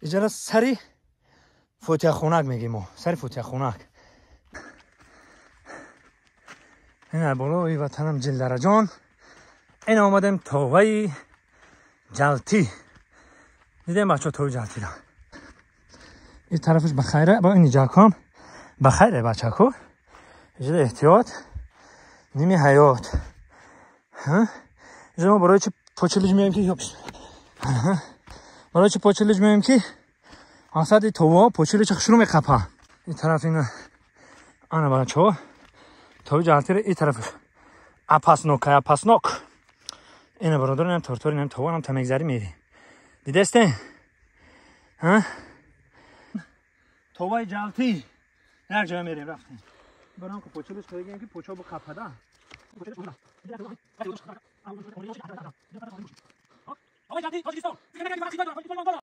Иҷара сари фотиҳахонак мегем мо, сари фотиҳахонак. Ин болои ватанам Ҷилдараҷон. Ин омадем товаи ҷалтӣ. Дидем бачаҳо тови ҷалтиро. Ин тарафаш бахайре, ба ин ҷаком бахайре бачако. Иҷара эҳтиёт, ними ҳаёт. Иҷара мо барои чи почилиҷ меоем ки барои чи почилиҷ меоем ки асади това почилиҷ хушрӯ меқапа. Ин тараф ина ана бачаҳо тови ҷалтиро ин тараф апаснок, апаснок. Ина бародар, инам тортор, инам това, инам тамегзарӣ мерем. Дидестен? Товаи ҷалтӣ як ҷоя мерем рафтем. Барам ки почилиҷ кардагем ки почо биқапада.